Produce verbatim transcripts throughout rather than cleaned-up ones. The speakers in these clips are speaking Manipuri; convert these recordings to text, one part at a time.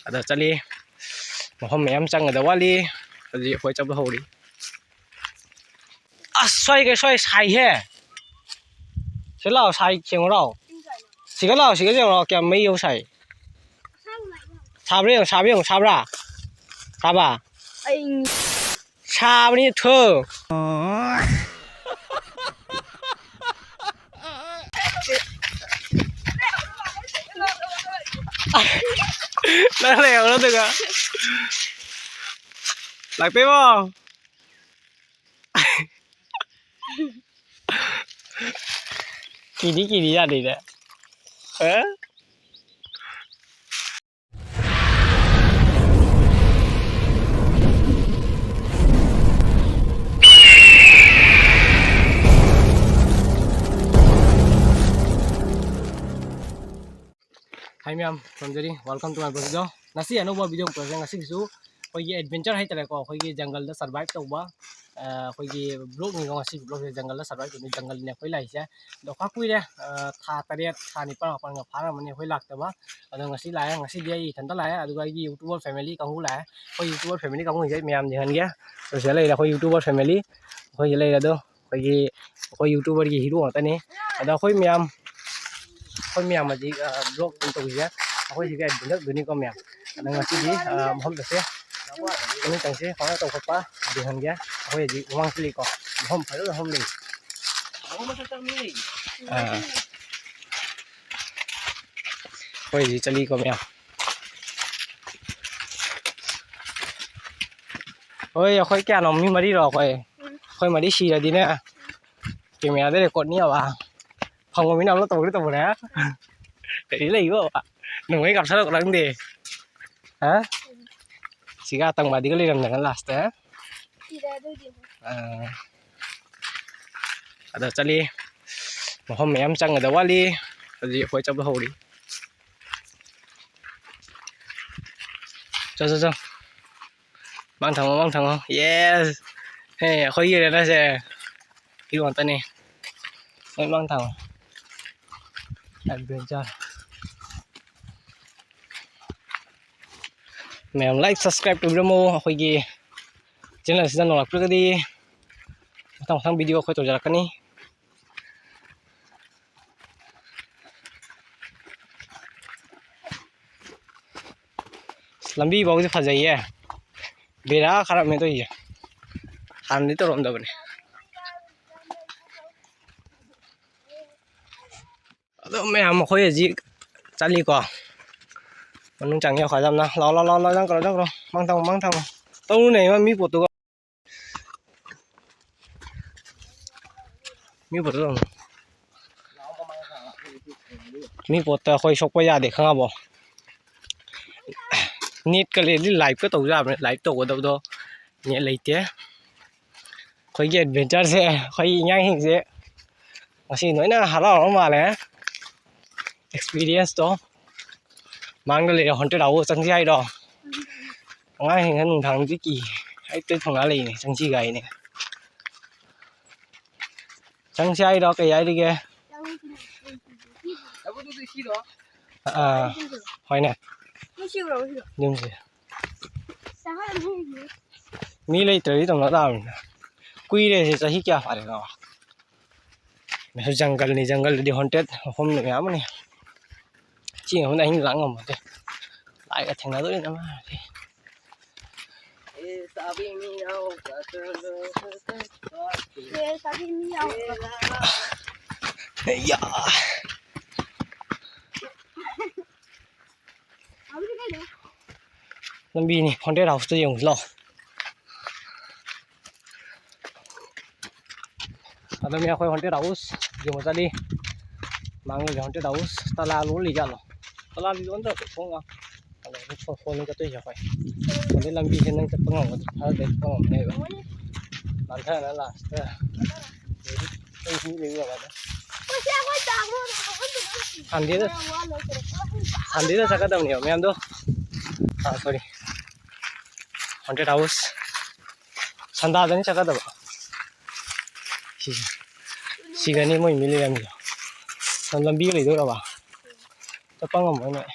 ꯑꯗ ꯆꯠꯂꯤ꯫ ꯃꯐꯝ ꯃꯌꯥꯝ ꯆꯪꯒꯗꯕ ꯋꯥꯠꯂꯤ꯫ ꯍꯧꯖꯤꯛ ꯑꯩꯈꯣꯏ ꯆꯠꯄ ꯍꯧꯔꯤ꯫ ꯑꯁ, ꯁ꯭ꯋꯥꯏꯒ ꯁ꯭ꯋꯥꯏ ꯁꯥꯏꯍꯦ꯫ ꯁꯤ ꯂꯥꯛꯑꯣ, ꯁꯥꯏ ꯌꯦꯡꯉꯨ ꯂꯥꯛꯑꯣ꯫ ꯁꯤꯒ ꯂꯥꯛꯑꯣ, ꯁꯤꯒ ꯌꯦꯡꯉꯨ ꯂꯥꯛꯑꯣ, ꯀꯌꯥꯝ ꯃꯩ ꯌꯧ ꯁꯥꯏ꯫ ꯁꯥꯕ꯭ꯔꯥ ꯌꯦꯡꯉꯨ, ꯁꯥꯕ꯭ꯔꯥ ꯌꯦꯡꯉꯨ, ꯁꯥꯕ꯭ꯔꯥ? ꯁꯥꯕ? ꯑꯩ ꯁꯥꯕꯅꯤ ꯊꯨ꯫ ꯅꯪ ꯂꯩꯍꯧꯔꯣ ꯑꯗꯨꯒ꯫ ꯂꯥꯛꯄꯤꯕꯣ꯫ ꯀꯤꯗꯤ ꯀꯤꯗꯤ ꯌꯥꯗꯦꯗ꯫ ꯑ? Hi ꯃꯌꯥꯝ, ꯈꯨꯔꯨꯝꯖꯔꯤ, welcome to my video꯫ ꯉꯁꯤ ꯑꯅꯧꯕ video ꯑꯃ ꯄꯨꯔꯛꯑꯦ꯫ ꯉꯁꯤꯒꯤꯁꯨ ꯑꯩꯈꯣꯏꯒꯤ adventure ꯍꯥꯏꯇꯥꯔꯦꯀꯣ, ꯑꯩꯈꯣꯏꯒꯤ ꯖꯪꯒꯜꯗ survive ꯇꯧꯕ, ꯑ, ꯑꯩꯈꯣꯏꯒꯤ vlogꯅꯤꯀꯣ꯫ ꯉꯁꯤꯒꯤ vlogꯁꯦ ꯖꯪꯒꯜꯗ survive ꯇꯧꯕꯅꯤ, ꯖꯪꯒꯜꯅꯦ ꯑꯩꯈꯣꯏ ꯂꯥꯛꯏꯁꯦ꯫ ꯑꯗꯣ ꯈꯔ ꯀꯨꯏꯔꯦ, ꯑ, ꯊꯥ ꯇꯔꯦꯠ, ꯊꯥ ꯅꯤꯄꯥꯜ ꯃꯥꯄꯜꯒ ꯐꯥꯔꯝꯃꯅꯤ ꯑꯩꯈꯣꯏ ꯂꯥꯛꯇꯕ꯫ ꯑꯗꯣ ꯉꯁꯤ ꯂꯥꯛꯑꯦ꯫ ꯉꯁꯤꯗꯤ ꯑꯩ ꯏꯊꯟꯇ ꯂꯥꯛꯑꯦ, ꯑꯗꯨꯒ ꯑꯩꯒꯤ YouTuber family ꯀꯥꯡꯕꯨ ꯂꯥꯛꯑꯦ꯫ ꯑꯩꯈꯣꯏ YouTuber family ꯀꯥꯡꯕꯨꯁꯦ ꯑꯩ ꯃꯌꯥꯝ ꯌꯦꯡꯍꯟꯒꯦ꯫ ꯑꯗꯣ ꯁꯤꯗ ꯂꯩꯔꯦ ꯑꯩꯈꯣꯏ YouTuber family꯫ ꯑꯩꯈꯣꯏꯁꯦ ꯂꯩꯔꯦ ꯑꯗꯣ꯫ ꯑꯩꯈꯣꯏꯒꯤ, ꯑꯩꯈꯣꯏ YouTuberꯒꯤ hero ꯉꯥꯛꯇꯅꯤ꯫ ꯑꯗꯣ ꯑꯩꯈꯣꯏ ꯃꯌꯥꯝ, ꯑꯩꯈꯣꯏ ꯃꯌꯥꯝ ꯍꯧꯖꯤꯛ, ꯑ, vlog ꯑꯗꯨꯝ ꯇꯧꯁꯤꯁꯦ꯫ ꯑꯩꯈꯣꯏ ꯁꯤꯒ adventure ꯗꯨꯅꯤꯀꯣ ꯃꯌꯥꯝ꯫ ꯑꯗꯣ ꯉꯁꯤꯗꯤ, ꯑ, ꯃꯐꯝ ꯆꯠꯁꯦ꯫ ꯃꯅꯨꯡ ꯆꯪꯁꯦ, ꯀꯃꯥꯏꯅ ꯇꯧꯕ ꯈꯣꯠꯄ ꯌꯦꯡꯍꯟꯒꯦ꯫ ꯑꯩꯈꯣꯏ ꯍꯧꯖꯤꯛ ꯃꯃꯥꯡ ꯆꯠꯂꯤꯀꯣ꯫ ꯃꯐꯝ ꯐꯖꯅ ꯃꯐꯝ ꯂꯩ꯫ ꯑ, ꯑꯩꯈꯣꯏ ꯍꯧꯖꯤꯛ ꯆꯠꯂꯤꯀꯣ ꯃꯌꯥꯝ꯫ ꯍꯣꯏ, ꯑꯩꯈꯣꯏ ꯀꯌꯥꯅꯣ? ꯃꯤ ꯃꯔꯤꯔꯣ ꯑꯩꯈꯣꯏ? ꯑꯩꯈꯣꯏ ꯃꯔꯤ ꯁꯤꯔꯗꯤꯅꯦ, cameraꯗ recordꯅꯤꯕ꯫ ꯐꯪꯕ ꯃꯤꯅ upload ꯇꯧꯒꯦ ꯇꯧꯕꯅꯦ꯫ ꯀꯔꯤ ꯂꯩꯕꯣ? ꯅꯣꯡꯃꯩ ꯀꯥꯞꯊꯔꯛꯄ꯭ꯔꯥ ꯈꯪꯗꯦ꯫ ꯍꯥ? ꯁꯤꯒ ꯑꯇꯪꯕꯗꯤꯒ ꯂꯩꯔꯝꯗꯅ lastꯇ꯫ ꯁꯤꯔꯦ ꯑꯗꯨꯏꯗꯤ꯫ ꯑꯥ꯫ ꯑꯗ ꯆꯠꯂꯤ꯫ ꯃꯐꯝ ꯃꯌꯥꯝ ꯆꯪꯒꯗꯕ ꯋꯥꯠꯂꯤ꯫ ꯍꯧꯖꯤꯛ ꯑꯩꯈꯣꯏ ꯆꯠꯄ ꯍꯧꯔꯤ꯫ ꯆꯣ, ꯆꯣ, ꯆꯣ꯫ ꯃꯥꯡ ꯊꯝꯃꯣ, ꯃꯥꯡ ꯊꯝꯃꯣ꯫ Yes! ꯍꯦ, ꯑꯩꯈꯣꯏꯒꯤ ꯔꯦꯅꯔꯁꯦ꯫ Hero ꯉꯥꯛꯇꯅꯤ꯫ ꯂꯣꯏ ꯃꯥꯡ ꯊꯝꯃꯣ꯫ Adventure꯫ ꯃꯌꯥꯝ like subscribe ꯇꯧꯕꯤꯔꯝꯃꯣ꯫ ꯑꯩꯈꯣꯏꯒꯤ channel ꯑꯁꯤꯗ ꯅꯧꯔꯛꯄꯤꯔꯒꯗꯤ ꯃꯊꯪ ꯃꯊꯪ video ꯑꯩꯈꯣꯏ ꯇꯧꯖꯔꯛꯀꯅꯤ꯫ ꯑꯁ, ꯂꯝꯕꯤ ꯐꯥꯎꯁꯦ ꯐꯖꯩꯌꯦ꯫ ꯕꯦꯔꯥ ꯈꯔ ꯃꯦ ꯇꯧꯔꯤꯁꯦ꯫ ꯍꯥꯟꯅꯗꯤ ꯇꯧꯔꯝꯗꯕꯅꯦ꯫ ꯑꯗꯣ ꯃꯌꯥꯝ ꯑꯩꯈꯣꯏ ꯍꯧꯖꯤꯛ ꯆꯠꯂꯤꯀꯣ꯫ ꯃꯅꯨꯡ ꯆꯪꯉꯦ ꯈ꯭ꯋꯥꯏ ꯌꯥꯝꯅ꯫ ꯂꯥꯎ, ꯂꯥꯎ, ꯂꯥꯎ, ꯂꯥꯎ, ꯆꯪꯈ꯭ꯔꯣ, ꯆꯪꯈ꯭ꯔꯣ꯫ ꯃꯥꯡ ꯊꯝꯃꯣ, ꯃꯥꯡ ꯊꯝꯃꯣ꯫ ꯇꯧꯅꯨꯅꯦ, ꯃꯤ ꯄꯣꯠꯇꯨꯒ꯫ ꯃꯤ ꯄꯣꯠꯇꯨ ꯇꯧꯅꯨ꯫ ꯃꯤ ꯄꯣꯠꯇ ꯑꯩꯈꯣꯏ ꯁꯣꯛꯄ ꯌꯥꯗꯦ, ꯈꯪꯉꯕꯣ? Netꯀ ꯂꯩꯔꯗꯤ liveꯀ ꯇꯧ ꯌꯥꯕꯅꯦ, live ꯇꯧꯒꯗꯕꯗꯣ net ꯂꯩꯇꯦ꯫ ꯑꯩꯈꯣꯏꯒꯤ adventureꯁꯦ, ꯑꯩꯈꯣꯏ ꯏꯉꯥꯡꯁꯤꯡꯁꯦ ꯉꯁꯤ ꯂꯣꯏꯅ ꯍꯔꯥꯎꯔꯕ ꯃꯥꯜꯂꯦ꯫ Experienceꯇꯣ꯫ ꯃꯥꯡꯗ ꯂꯩꯔꯦ haunted house, ꯆꯪꯁꯤ ꯍꯥꯏꯔꯣ? ꯑꯉꯥꯡꯁꯤꯡꯅ ꯅꯨꯡꯗꯥꯡꯗꯤ ꯀꯤ, ꯑꯌꯨꯛꯇ ꯊꯣꯡꯅꯥ ꯂꯩꯅꯦ, ꯆꯪꯁꯤ ꯀꯥꯏꯅꯦ꯫ ꯆꯪꯁꯤ ꯍꯥꯏꯔꯣ, ꯀꯩ ꯍꯥꯏꯔꯤꯒꯦ? ꯑꯥ, ꯍꯣꯏꯅꯦ꯫ ꯑꯗꯨꯝꯁꯦ꯫ ꯃꯤ ꯂꯩꯇ꯭ꯔꯗꯤ ꯇꯧꯅ ꯇꯥꯕꯅꯤꯅ꯫ ꯀꯨꯏꯔꯦ ꯁꯤ, ꯆꯍꯤ ꯀꯌꯥ ꯐꯥꯔꯦ ꯂꯥꯛꯑꯣ? ꯃꯁꯤ ꯖꯪꯒꯜꯅꯤ, ꯖꯪꯒꯜꯗꯗꯤ haunted ꯃꯐꯝ ꯃꯌꯥꯝ ꯑꯃꯅꯤ꯫ ꯆꯦꯡ ꯑꯃꯅ ꯑꯍꯤꯡ ꯂꯥꯛ ꯉꯝꯃꯣꯏ꯫ ꯂꯥꯏꯒ ꯊꯦꯡꯅꯗꯣꯔꯤꯅꯦ ꯃꯥꯗꯤ꯫ ꯑꯦ, ꯆꯥꯕꯤ ꯃꯤ ꯌꯥꯎ-, ꯑꯦ, ꯆꯥꯕꯤ ꯃꯤ ꯌꯥꯎ-, ꯑꯌꯥ꯫ ꯂꯝꯕꯤꯅꯤ, haunted houseꯇ ꯌꯦꯡꯉꯨꯁꯤ ꯂꯥꯎ꯫ ꯑꯗꯨꯅꯤ ꯑꯩꯈꯣꯏ haunted house ꯌꯦꯡꯕ ꯆꯠꯂꯤ꯫ ꯃꯥꯡꯂꯣꯝꯒꯤ haunted house ꯇꯂꯥ ꯂꯣꯜꯂꯤ ꯖꯥꯠꯂꯣ? ꯇꯂꯥꯗꯤ ꯂꯣꯟꯗ꯭ꯔꯕ ꯊꯣꯡꯒ꯫ ꯑꯗ ꯁꯣ-, ꯁꯣꯝꯗ ꯆꯠꯇꯣꯏꯁꯦ ꯑꯩꯈꯣꯏ꯫ ꯑꯗꯩ ꯂꯝꯕꯤꯁꯦ ꯅꯪ ꯆꯠꯄ ꯉꯝꯒꯗ꯭ꯔꯥ? ꯈꯔꯗꯤ ꯆꯠꯄ ꯉꯝꯅꯦꯕ꯫ ꯂꯥꯟꯊꯔꯅ lastꯇ꯫ ꯑꯩ ꯃꯤ ꯂꯩꯕ ꯖꯒꯥꯗ꯫ Sundayꯗ, Sundayꯗ ꯆꯠꯀꯗꯕꯅꯦꯕ ꯃꯌꯥꯝꯗꯣ꯫ ꯑꯥ, sorry꯫ Haunted house꯫ Sundayꯗꯅꯤ ꯆꯠꯀꯗꯕ꯫ ꯁꯤꯁꯦ꯫ ꯁꯤꯒꯅꯤ ꯃꯣꯏ ꯃꯤ ꯂꯩꯔꯝꯃꯤꯗꯣ꯫ ꯂꯝꯕꯤꯒ ꯂꯩꯗꯣꯏꯔꯕ? ꯆꯠꯄ ꯉꯝꯃꯣꯏ ꯅꯣꯏ꯫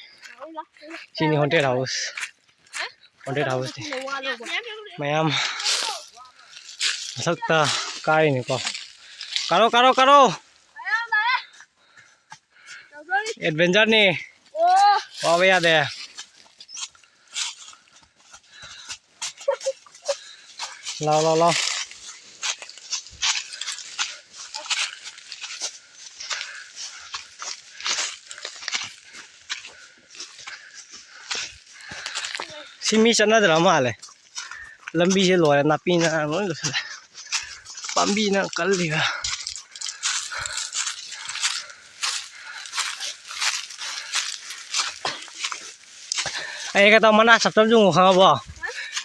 ꯁꯤꯅꯤ haunted house꯫ Haunted house T. ꯃꯌꯥꯝ ꯃꯊꯛꯇ ꯀꯥꯔꯤꯅꯤꯀꯣ꯫ ꯀꯥꯔꯣ, ꯀꯥꯔꯣ, ꯀꯥꯔꯣ꯫ Adventure ꯅꯤ꯫ ꯋꯥꯕ ꯌꯥꯗꯦ꯫ ꯂꯥꯎ, ꯂꯥꯎ, ꯂꯥꯎ꯫ ꯁꯤ ꯃꯤ ꯆꯠꯅꯗ꯭ꯔ ꯃꯥꯜꯂꯦ꯫ ꯂꯝꯕꯤꯁꯦ ꯂꯣꯏꯔꯦ, ꯅꯥꯄꯤꯅ ꯂꯣꯏ ꯂꯣꯏꯁꯤꯜꯂꯦ꯫ ꯄꯥꯝꯕꯤꯅ ꯀꯜꯂꯤꯕ꯫ ꯑꯩ ꯀꯩ ꯇꯧ, ꯃꯅꯥ ꯆꯞ ꯆꯞ ꯌꯨꯡꯉꯨ ꯈꯪꯉꯕꯣ?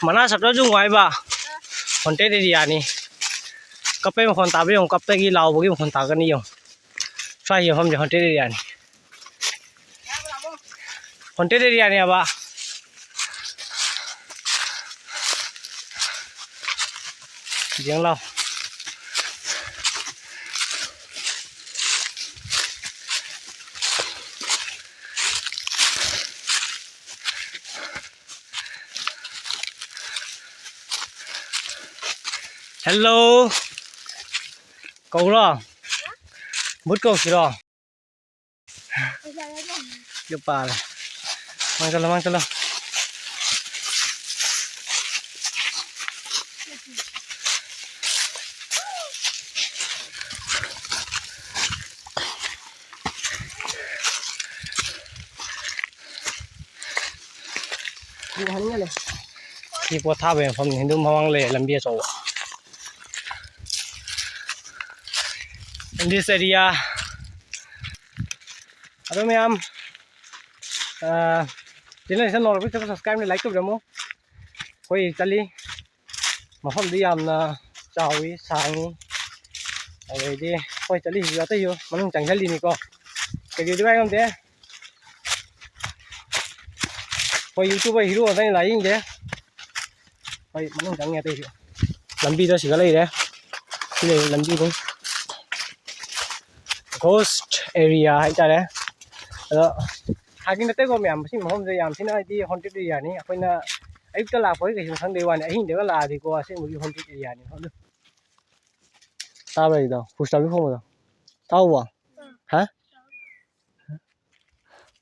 ꯃꯅꯥ ꯆꯞ ꯆꯞ ꯌꯨꯡꯉꯨ ꯍꯥꯏꯕ꯫ Haunted area ꯅꯤ꯫ ꯀꯞꯄꯩ ꯃꯈꯣꯟ ꯇꯥꯕ ꯌꯦꯡꯉꯨ, ꯀꯞꯄꯒꯤ ꯂꯥꯎꯕꯒꯤ ꯃꯈꯣꯟ ꯇꯥꯒꯅꯤ ꯌꯦꯡꯉꯨ꯫ ꯁ꯭ꯋꯥꯏꯒꯤ ꯃꯐꯝꯁꯦ haunted area ꯅꯤ꯫ Haunted area ꯅꯦꯕ꯫ ꯌꯦꯡ ꯂꯥꯎ꯫ Hello꯫ ꯀꯧꯔꯣ? ꯚꯨꯠ ꯀꯧꯁꯤꯔꯣ? ꯌꯨꯝ ꯄꯥꯜꯂꯦ꯫ ꯃꯥꯡ ꯆꯠꯂꯣ, ꯃꯥꯡ ꯆꯠꯂꯣ꯫ ꯁꯤ ꯄꯣꯠ ꯊꯥꯕꯒꯤ ꯃꯐꯝꯅꯤ꯫ ꯍꯤꯟꯗꯨ ꯃꯃꯥꯡ ꯂꯩ ꯂꯝꯕꯤ ꯑꯆꯧꯕ꯫ In this area꯫ ꯑꯗꯣ ꯃꯌꯥꯝ, ꯑꯥ, channel ꯁꯤꯗ ꯅꯧꯔꯛꯄ subscribe ꯅꯦ, like ꯇꯧꯕꯤꯔꯝꯃꯨ꯫ ꯑꯩꯈꯣꯏ ꯆꯠꯂꯤ꯫ ꯃꯐꯝꯗꯤ ꯌꯥꯝꯅ ꯆꯥꯎꯏ, ꯁꯥꯡꯉꯤ꯫ ꯑꯗꯩꯗꯤ ꯑꯩꯈꯣꯏ ꯆꯠꯂꯤꯁꯤꯁꯨ ꯑꯇꯩꯁꯨ ꯃꯅꯨꯡ ꯆꯪꯁꯤꯜꯂꯤꯅꯤꯀꯣ꯫ ꯀꯩꯀꯩꯗꯤ ꯚꯥꯏ ꯉꯝꯗꯦ꯫ ꯑꯩꯈꯣꯏ YouTuber hero ꯉꯥꯛꯇꯅꯤ ꯂꯥꯏꯌꯦꯡꯗꯦ꯫ ꯍꯣꯏ, ꯃꯅꯨꯡ ꯆꯪꯉꯦ ꯑꯇꯩꯁꯨ꯫ ꯂꯝꯕꯤꯗꯣ ꯁꯤꯒ ꯂꯩꯔꯦ꯫ ꯁꯤ ꯂꯩꯔꯦ ꯂꯝꯕꯤꯗꯣ꯫ Ghost area ꯍꯥꯏꯇꯥꯔꯦ꯫ ꯑꯗꯣ ꯍꯥꯏꯗꯤ ꯅꯠꯇꯦꯀꯣ ꯃꯌꯥꯝ, ꯃꯁꯤ ꯃꯐꯝꯁꯦ ꯌꯥꯝ ꯊꯤꯅ ꯍꯥꯏꯗꯤ haunted area ꯅꯤ꯫ ꯑꯩꯈꯣꯏꯅ ꯑꯌꯨꯛꯇ ꯂꯥꯛꯄꯒꯤ ꯀꯩꯁꯨ ꯈꯪꯗꯦ ꯋꯥꯅꯤ, ꯑꯍꯤꯡꯗꯒ ꯂꯥꯛꯑꯗꯤꯀꯣ ꯑꯁꯦꯡꯕꯒꯤ ꯍꯣꯝ ꯇꯤꯛ ꯑꯦꯔꯤꯌꯥꯅꯤ꯫ ꯇꯥꯕ꯭ꯔꯥ ꯑꯩꯗꯣ? ꯍꯨꯁꯇꯥꯕꯤ ꯈꯣꯡꯕꯗꯣ꯫ ꯇꯥꯎꯕ? ꯍꯥ?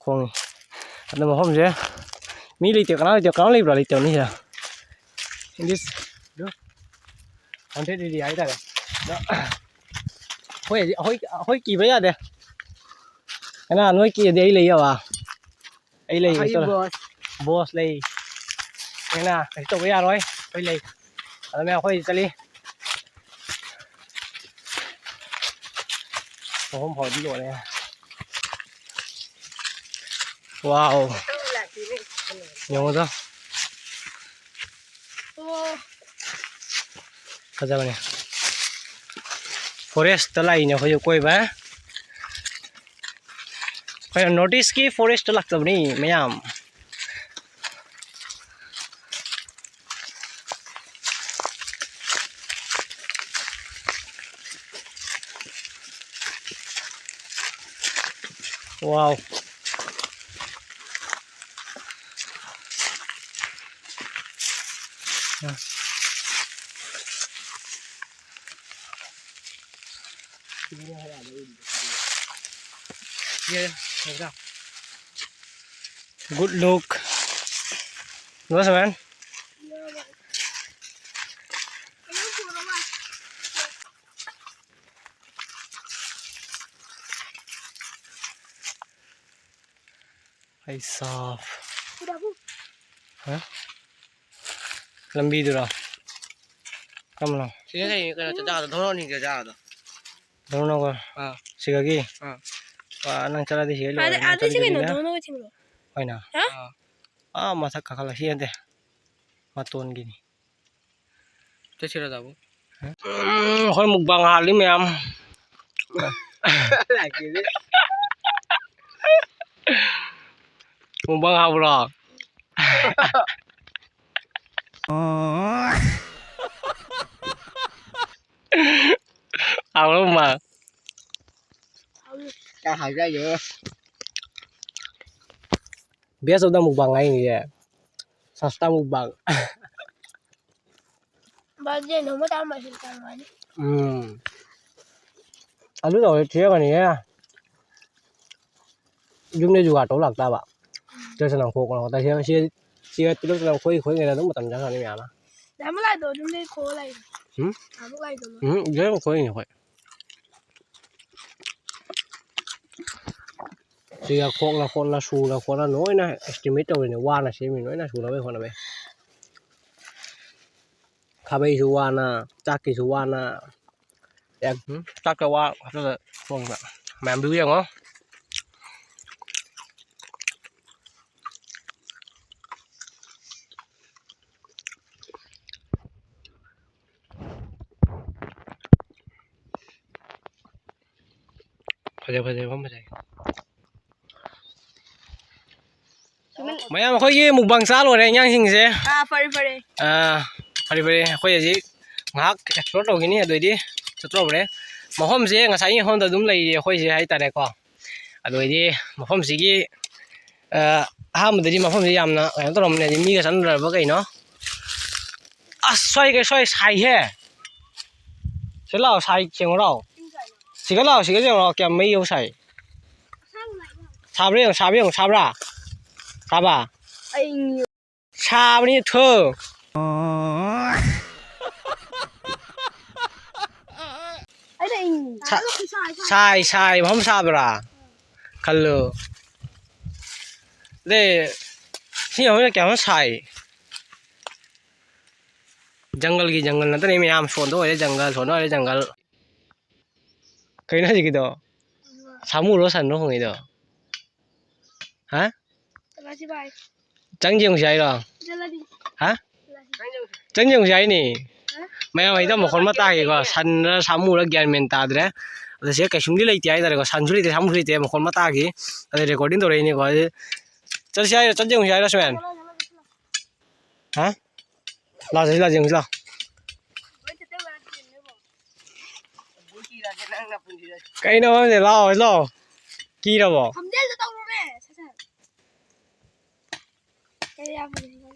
ꯈꯣꯡꯉꯤ꯫ ꯑꯗꯣ ꯃꯐꯝꯁꯦ ꯃꯤ ꯂꯩꯇꯦ, ꯀꯅꯥ ꯂꯩꯇꯦ, ꯀꯅꯥ ꯂꯩꯕ꯭ꯔꯥ? ꯂꯩꯇꯕꯅꯤ ꯁꯤꯗ꯫ English ꯍꯟꯗ꯭ꯔꯦꯠ ꯗꯤꯒ꯭ꯔꯤ ꯍꯥꯏꯇꯥꯔꯦ꯫ ꯑꯗꯣ ꯑꯩꯈꯣꯏ ꯍꯧꯖꯤꯛ, ꯑꯩꯈꯣꯏ, ꯑꯩꯈꯣꯏ ꯀꯤꯕ ꯌꯥꯗꯦ꯫ ꯀꯅꯥ ꯅꯣꯏ ꯀꯤꯔꯗꯤ ꯑꯩ ꯂꯩ ꯌꯥꯕ? ꯑꯩ ꯂꯩ, ꯑꯩꯈꯣꯏ ꯆꯠꯂꯣ꯫ Boss꯫ Boss ꯂꯩ꯫ ꯀꯅꯥ ꯀꯩꯁꯨ ꯇꯧꯕ ꯌꯥꯔꯣꯏ, ꯑꯩꯈꯣꯏ ꯂꯩ꯫ ꯑꯗꯨꯅ ꯑꯩꯈꯣꯏ ꯆꯠꯂꯤ꯫ ꯑꯍꯨꯝ ꯐꯥꯎꯗꯤ ꯂꯣꯏꯔꯦ꯫ Wow꯫ ꯌꯦꯡꯉꯨꯗ꯫ ꯐꯖꯕꯅꯦ꯫ Forestꯇ ꯂꯥꯛꯏꯅꯦ ꯑꯩꯈꯣꯏꯁꯨ ꯀꯣꯏꯕ꯫ ꯑꯩꯈꯣꯏꯅ North Eastꯀꯤ forestꯇ ꯂꯥꯛꯆꯕꯅꯤ ꯃꯌꯥꯝ꯫ Wow꯫ Good look. What's man? ꯑꯩ ꯁꯥꯐ꯫ ꯍꯥ? ꯂꯝꯕꯤꯗꯨꯔꯣ? ꯀꯔꯝꯕꯅꯣ? ꯁꯤꯗ ꯂꯩ, ꯀꯩꯅꯣ, ꯆꯥꯆꯥꯗꯣ, ꯙꯣꯔꯣꯅꯤꯒꯤ ꯆꯥꯆꯥꯗꯣ꯫ ꯙꯣꯔꯣꯅꯒꯔ? ꯑꯥ꯫ ꯁꯤꯒꯒꯤ? ꯑꯥ꯫ ꯑꯥ, ꯅꯪ ꯆꯠꯂꯗꯤ ꯁꯤꯒ ꯑꯥꯗ, ꯂꯣꯏꯔꯦ, ꯅꯪ ꯑꯥꯗ ꯁꯤ ꯆꯠꯂꯗꯤ ꯀꯩꯅꯣ, ꯁꯤꯒꯅ? ꯙꯣꯔꯣꯅꯒꯔ ꯊꯤꯡꯕ꯭ꯔꯣ? ꯍꯣꯏꯅ꯫ ꯍꯥ? ꯑꯥ꯫ ꯑꯥ, ꯃꯊꯛ ꯀꯥꯈꯠꯂ ꯁꯤ ꯌꯥꯗꯦ꯫ ꯃꯇꯣꯟꯒꯤꯅꯤ꯫ ꯆꯠꯁꯤꯔꯣ, ꯗꯥꯕꯨ? ꯎꯝ, ꯑꯩꯈꯣꯏ mukbang ꯍꯥꯜꯂꯤ ꯃꯌꯥꯝ꯫ Mukbang ꯍꯥꯎꯕ꯭ꯔꯣ? ꯍꯥꯎꯕ꯭ꯔꯣ, ꯃꯥ? ꯆꯥꯛ ꯍꯥꯎꯖꯥꯠꯂꯣ? Best of the mukbang ꯍꯥꯏꯅꯤꯌꯦ꯫ ꯁꯁꯇꯥ ꯃꯨꯛꯕꯥꯡ꯫ ꯕꯥꯖꯦꯟ ꯑꯃ ꯆꯥꯝꯃ ꯁꯤꯜ ꯆꯥꯝꯃꯉꯥꯅꯤ꯫ ꯎꯝ꯫ ꯑꯗꯨ ꯇꯧꯔꯗꯤ ꯊꯦꯡꯉꯅꯤꯍꯦ꯫ ꯌꯨꯝꯗꯩ ꯖꯨꯒꯥꯠ ꯇꯧ ꯂꯥꯛꯇꯥꯕ꯫ ꯇꯤꯜꯍꯧ ꯆꯅꯝ ꯈꯣꯛꯄ ꯈꯣꯠꯄ꯫ ꯁꯤ, ꯁꯤ, ꯁꯤ ꯇꯤꯜꯍꯧ ꯆꯅꯝ ꯈꯣꯛꯏ ꯈꯣꯠꯂꯤꯉꯩꯗ ꯑꯗꯨꯝ ꯃꯇꯝ ꯆꯪꯉꯅꯤ ꯃꯌꯥꯝ ꯑꯃ꯫ ꯅꯍꯥꯟꯃꯨꯛ ꯂꯥꯛꯏꯗꯣ ꯑꯗꯨꯝ ꯂꯩ ꯈꯣꯛꯑ ꯂꯥꯛꯏꯗꯣ꯫ ꯎꯝ? ꯅꯍꯥꯟꯃꯨꯛ ꯂꯥꯛꯏꯗꯣ ꯂꯣꯏ꯫ ꯎꯝ, ꯂꯣꯏ ꯈꯣꯛꯏꯅꯦ ꯑꯩꯈꯣꯏ꯫ ꯁꯤꯒ ꯈꯣꯛꯅ ꯈꯣꯠꯅ ꯁꯨꯅ ꯈꯣꯠꯅ ꯂꯣꯏꯅ estimate ꯇꯧꯔꯤꯅꯦ꯫ ꯋꯥꯅ ꯁꯦꯝꯃꯤ ꯂꯣꯏꯅ ꯁꯨꯅꯕꯩ ꯍꯣꯠꯅꯕꯩ꯫ ꯈꯥꯕꯩꯁꯨ ꯋꯥꯅ, ꯆꯥꯛꯀꯤꯁꯨ ꯋꯥꯅ꯫ ꯑꯦ, ꯎꯝ, ꯆꯥꯛꯀ ꯋꯥ ꯍꯥꯞꯆꯜꯂ ꯊꯣꯡꯕ꯫ ꯃꯌꯥꯝ view ꯌꯦꯡꯉꯣ꯫ ꯐꯖꯩ, ꯐꯖꯩ, ꯃꯐꯝ ꯐꯖꯩ꯫ ꯃꯌꯥꯝ ꯑꯩꯈꯣꯏꯒꯤ mukbang ꯆꯥ ꯂꯣꯏꯔꯦ, ꯏꯟꯖꯥꯡꯁꯤꯡꯁꯦ꯫ ꯑꯥ, ꯐꯔꯦ, ꯐꯔꯦ꯫ ꯑꯥ, ꯐꯔꯦ, ꯐꯔꯦ꯫ ꯑꯩꯈꯣꯏ ꯍꯧꯖꯤꯛ ꯉꯥꯏꯍꯥꯛ explore ꯇꯧꯈꯤꯅꯤ, ꯑꯗꯨꯏꯗꯤ ꯆꯠꯇꯣꯔꯕꯅꯦ꯫ ꯃꯐꯝꯁꯦ ꯉꯁꯥꯏꯒꯤ ꯃꯐꯝꯗ ꯑꯗꯨꯝ ꯂꯩꯔꯤ ꯑꯩꯈꯣꯏꯁꯦ ꯍꯥꯏꯇꯥꯔꯦꯀꯣ꯫ ꯑꯗꯨ ꯑꯣꯏꯗꯤ ꯃꯐꯝꯁꯤꯒꯤ, ꯑ, ꯑꯍꯥꯟꯕꯗꯗꯤ ꯃꯐꯝꯁꯤ ꯌꯥꯝꯅ ꯀꯩꯅꯣ ꯇꯧꯔꯝꯕꯅꯦ, ꯍꯧꯖꯤꯛ ꯃꯤꯒ ꯆꯪꯅꯗ꯭ꯔꯕ ꯀꯩꯅꯣ? ꯑꯁ, ꯁ꯭ꯋꯥꯏ ꯀꯩ-, ꯁ꯭ꯋꯥꯏ ꯁꯥꯏꯍꯦ꯫ ꯁꯤ ꯂꯥꯛꯑꯣ, ꯁꯥꯏ ꯌꯦꯡꯉꯨ ꯂꯥꯛꯑꯣ꯫ ꯁꯤꯒ ꯂꯥꯛꯑꯣ, ꯁꯤꯒ ꯌꯦꯡꯉꯨ ꯂꯥꯛꯑꯣ, ꯀꯌꯥꯝ ꯃꯩ ꯌꯧ ꯁꯥꯏ꯫ ꯁꯥꯕ꯭ꯔꯥ ꯌꯦꯡꯉꯨ, ꯁꯥꯕ꯭ꯔꯥ ꯌꯦꯡꯉꯨ, ꯁꯥꯕ꯭ꯔꯥ? ꯁꯥꯕ? ꯑꯩ ꯁꯥꯕꯅꯤ ꯊꯨ꯫ ꯑꯩꯅ ꯏꯪꯉꯤ꯫ ꯁꯥ-, ꯁꯥꯏ, ꯁꯥꯏ, ꯃꯐꯝ ꯁꯥꯕ꯭ꯔꯥ? ꯈꯜꯂꯨ꯫ ꯑꯗꯩ, ꯁꯤ ꯌꯦꯡꯉꯨꯅꯦ, ꯀꯌꯥꯃꯨꯛ ꯁꯥꯏ꯫ ꯖꯪꯒꯜꯒꯤ ꯖꯪꯒꯜ ꯉꯥꯛꯇꯅꯦ ꯃꯌꯥꯝ, ꯁꯣꯟꯗ ꯑꯣꯏꯔꯦ ꯖꯪꯒꯜ, ꯁꯣꯟꯗ ꯑꯣꯏꯔꯦ ꯖꯪꯒꯜ꯫ ꯀꯩꯅꯣ ꯍꯧꯖꯤꯛꯀꯤꯗꯣ? ꯁꯥꯃꯨꯔꯣ ꯁꯟꯔꯣ ꯈꯣꯡꯉꯤꯗꯣ? ꯍꯥ? ꯆꯠꯂꯁꯤ ꯚꯥꯏ꯫ ꯆꯪ ꯌꯦꯡꯉꯨꯁꯤ ꯍꯥꯏꯔꯣ? ꯆꯠꯂꯗꯤ꯫ ꯍꯥ? ꯆꯠꯂꯁꯤ꯫ ꯆꯪ ꯌꯦꯡꯉꯨꯁꯤ ꯍꯥꯏꯅꯤ꯫ ꯍꯥ? ꯃꯌꯥꯝ ꯍꯩꯗ ꯃꯈꯣꯟ ꯑꯃ ꯇꯥꯈꯤꯀꯣ, ꯁꯟꯔ ꯁꯥꯃꯨꯔ ꯒ꯭ꯌꯥꯟ ꯃꯦꯟ ꯇꯥꯗ꯭ꯔꯦ꯫ ꯑꯗ ꯁꯤꯗ ꯀꯩꯁꯨꯝꯗꯤ ꯂꯩꯇꯦ ꯍꯥꯏꯇꯥꯔꯦꯀꯣ, ꯁꯟꯁꯨ ꯂꯩꯇꯦ, ꯁꯥꯃꯨꯁꯨ ꯂꯩꯇꯦ, ꯃꯈꯣꯟ ꯑꯃ ꯇꯥꯈꯤ꯫ ꯑꯗ recording ꯇꯧꯔꯛꯏꯅꯤꯀꯣ꯫ ꯑꯗ ꯆꯠꯁꯤ ꯍꯥꯏꯔꯣ, ꯆꯠ ꯌꯦꯡꯉꯨꯁꯤ ꯍꯥꯏꯔꯣ ꯁꯨꯃꯦꯟ? ꯍꯥ? ꯂꯥꯛꯑꯣ, ꯆꯠꯁꯤ, ꯂꯥꯛꯑꯣ, ꯌꯦꯡꯉꯨꯁꯤ ꯂꯥꯛꯑꯣ꯫ ꯀꯩꯅꯣ ꯈꯪꯗꯦ, ꯂꯥꯛꯑꯣ, ꯂꯥꯛꯑꯣ꯫ ꯀꯤꯔꯕꯣ? ꯈꯝꯖꯦꯜꯗ ꯇꯧꯔꯨꯔꯦ, ꯁꯠ ꯁꯠ꯫ ꯀꯌꯥꯝ ꯂꯩꯔꯤꯅꯣ?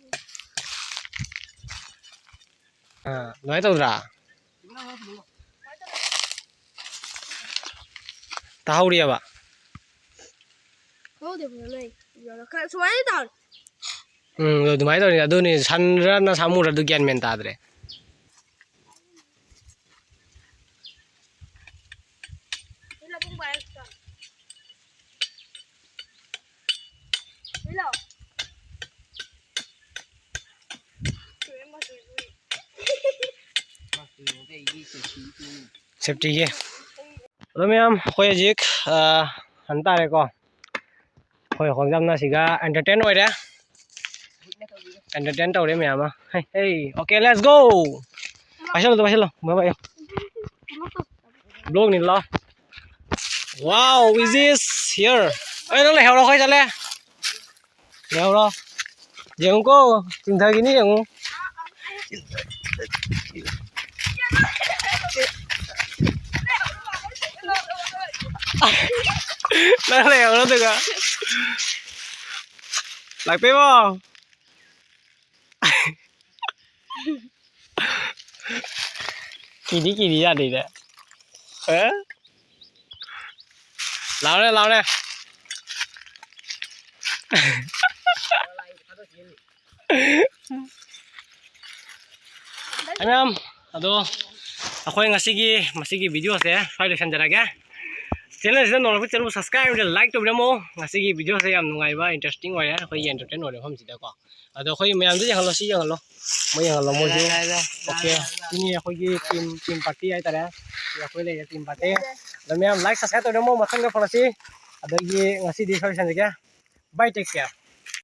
ꯑꯥ, ꯑꯗꯨꯃꯥꯏꯅ ꯇꯧꯗ꯭ꯔꯥ? ꯇꯥꯍꯧꯔꯤꯑꯕ? ꯈꯪꯍꯧꯗꯦ ꯐꯖꯅ ꯑꯩ꯫ ꯈꯔ ꯁꯨꯃꯥꯏꯅ ꯇꯧꯔꯦ꯫ ꯎꯝ, ꯑꯗꯨꯃꯥꯏꯅ ꯇꯧꯔꯤꯅꯦ꯫ ꯑꯗꯨꯅꯤ ꯁꯟꯔ ꯅ ꯁꯥꯃꯨꯔ ꯑꯗꯨ ꯒ꯭ꯌꯥꯟ ꯃꯦꯟ ꯇꯥꯗ꯭ꯔꯦ꯫ ꯁꯦꯞꯇꯤꯒꯤ꯫ ꯑꯗꯣ ꯃꯌꯥꯝ, ꯑꯩꯈꯣꯏ ꯍꯧꯖꯤꯛ, ꯑ, ꯍꯟ ꯇꯥꯔꯦꯀꯣ꯫ ꯑꯩꯈꯣꯏ ꯈꯣꯡꯖꯝꯅ ꯁꯤꯒ entertain ꯑꯣꯏꯔꯦ꯫ Entertain ꯇꯧꯔꯦ ꯃꯌꯥꯝ ꯑꯃ꯫ ꯍꯩ, ꯍꯩ, okay, let's go! ꯄꯥꯏꯁꯜꯂꯣ, ꯄꯥꯏꯁꯜꯂꯣ꯫ By by. Vlog ꯅꯤ ꯂꯥꯎ꯫ Wow, is this here? ꯑꯩ ꯅꯪ ꯂꯩꯍꯧꯔꯣ, ꯑꯩꯈꯣꯏ ꯆꯠꯂꯦ꯫ ꯂꯩꯍꯧꯔꯣ꯫ ꯌꯦꯡꯉꯨꯀꯣ, ꯆꯤꯡꯊꯈꯤꯅꯤ ꯌꯦꯡꯉꯨ꯫ ꯅꯪ ꯂꯩꯍꯧꯔꯣ ꯑꯗꯨꯒ꯫ ꯂꯥꯛꯄꯤꯕꯣ꯫ ꯀꯤꯗꯤ ꯀꯤꯗꯤ ꯌꯥꯗꯦꯗ꯫ ꯑꯦ? ꯂꯥꯎꯔꯦ, ꯂꯥꯎꯔꯦ꯫ ꯃꯌꯥꯝ, ꯑꯗꯣ ꯑꯩꯈꯣꯏ ꯉꯁꯤꯒꯤ, ꯃꯁꯤꯒꯤ video ꯁꯦ ꯁ꯭ꯋꯥꯏ ꯂꯣꯏꯁꯟꯖꯔꯒꯦ꯫ Channel ꯁꯤꯗ ꯅꯧꯔꯛꯄ channel ꯕꯨ subscribe ꯑꯃꯗꯤ like ꯇꯧꯕꯤꯔꯝꯃꯣ꯫ ꯉꯁꯤꯒꯤ video ꯁꯦ ꯌꯥꯝ ꯅꯨꯡꯉꯥꯏꯕ, interesting ꯑꯣꯏꯔꯦ, ꯑꯩꯈꯣꯏꯒꯤ entertain ꯑꯣꯏꯔꯦ ꯃꯐꯝꯁꯤꯗꯀꯣ꯫ ꯑꯗꯣ ꯑꯩꯈꯣꯏ ꯃꯌꯥꯝꯗ ꯌꯦꯡꯍꯜꯂꯣ, ꯁꯤ ꯌꯦꯡꯍꯜꯂꯣ, ꯃꯣꯏꯁꯨ꯫ ꯌꯥꯔꯦ, ꯌꯥꯔꯦ, ꯌꯥꯔꯦ, okay, ꯌꯥꯔꯦ, ꯌꯥꯔꯦ꯫ ꯁꯤꯅꯤ ꯑꯩꯈꯣꯏꯒꯤ team, team party ꯍꯥꯏꯇꯥꯔꯦ꯫ ꯁꯤ ꯑꯩꯈꯣꯏ ꯂꯩꯔꯦ, team party꯫ ꯑꯗꯣ ꯃꯌꯥꯝ like, subscribe ꯇꯧꯕꯤꯔꯝꯃꯣ, ꯃꯊꯪꯗ ꯐꯪꯉꯁꯤ꯫ ꯑꯗꯒꯤ ꯉꯁꯤꯗꯤ ꯁ꯭ꯋꯥꯏ ꯂꯣꯏꯁꯟꯖꯒꯦ꯫ Bye, take care.